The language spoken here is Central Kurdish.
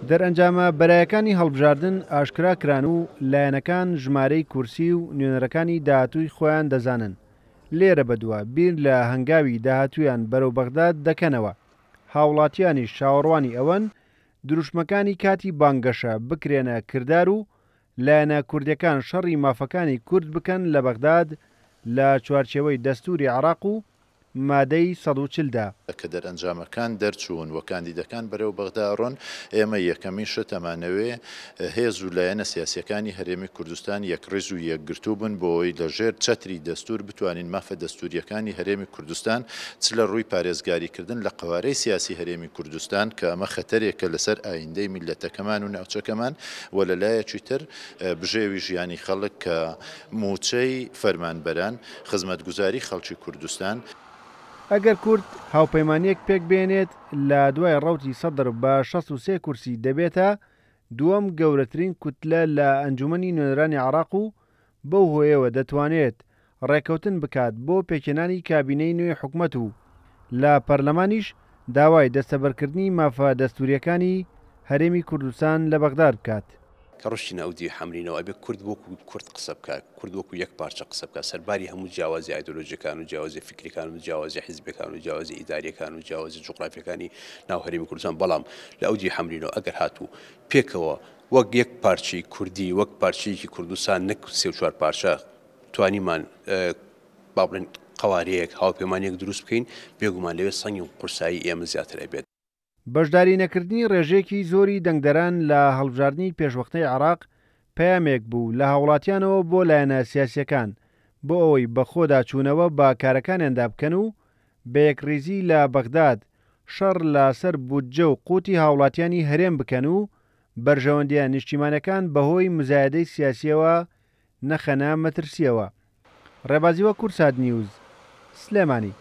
دەرئەنجامە بەرایەکانی هەڵبژاردن ئاشکرا کران و لایەنەکان ژمارەی کورسی و نوێنەرەکانی داهاتووی خۆیان دەزانن، لێرە بەدوا بیر لە هەنگاوی داهاتوویان بەرەو بەغداد دەکەنەوە، هاوڵاتیانیش چاوەڕوانی ئەوەن دروشمەکانی کاتی بانگەشە بکرێنە کردار و لایەنە کوردیەکان شەڕی مافەکانی کورد بکەن لە بەغداد لە چوارچێوەی دەستوری عێراق و مادەی 140 دا. کە دەرئەنجامەکان دەرچوون و کاندیدەکان بەرەو بەغدا ئەڕۆن، ئێمە یەکەمین شت ئەمانەوێ هێز و لایەنە سیاسییەکانی هەرێمی کوردستان یەکڕیز و یەکگرتوو بن بۆ ئەوەی لە ژێر چەتری دەستوور بتوانین مافە دەستوورییەکانی هەرێمی کوردستان چ لە ڕووی پارێزگاریکردن لە قەوارەی سیاسی هەرێمی کوردستان کە ئەمە خەتەرێکە لەسەر ئایندەی میللەتەکەمان و ناوچەکەمان و لە لایەکی تر بژێوی ژیانی خەڵک کە مووچەی فەرمانبەران، خزمەتگوزاری خەڵکی کوردستان. ئەگەر کورد هاوپەیمانییەک پێکبێنێت لە دوای ڕەوتی سەدر بە 63 کورسی دەبێتە دووەم گەورەترین کوتلە لە ئەنجومەنی نوێنەرانی عێراق و بەو هۆیەوە دەتوانێت ڕێککەوتن بکات بۆ پێکهێنانی کابینەی نوێی حکومەت و لە پەرلەمانیش داوای دەستەبەرکردنی مافە دەستورییەکانی هەرێمی کوردستان لە بەغداد بکات. کە ڕۆشتینە ئەو دیوی حەمرینەوە ئەبێ کورد وەکو کورد قسە بکا، کورد وەکو یەک پارچە قسە بکا سەرباری هەموو جیاوازی ئایدۆلۆژیەکان و جیاوازی فیکریەکان و جیاوازی حیزبیەکان و جیاوازی ئیداریەکان و جیاوازی جوغرافیەکانی ناو هەرێمی کوردستان بەڵام لە ئەو دیوی حەمرینەوە ئەگەر هاتوو پێکەوە وەک یەک پارچەی کوردی وەک پارچەیەکی کوردستان نەک سێ و چوار پارچە توانیمان با بڵێن قەوارەیەک هاوپەیمانیەک دروست بکەین بێگومان لەوێ سەنگی و قورسایی ئێمە زیاتر ئەبێت. بەشداری نەکردنی ڕێژەیەکی زۆری دەنگدەران لە هەڵبژاردنی پێشوەختەی عێراق پەیامێک بوو لە هاوڵاتیانەوە بۆ لایەنە سیاسییەکان بۆ ئەوەی بەخۆدا چوونەوە بە کارەکانیاندا بکەن و بە یەکڕیزی لە بەغداد شەڕ لە سەر بودجە و قوتی هاوڵاتیانی هەرێم بکەن و بەرژەوەندییە نیشتیمانەکان بەهۆی مزایەدەی سیاسییەوە نەخەنە مەترسییەوە. ڕێبازی وە کوردسات نیوز، سلێمانی.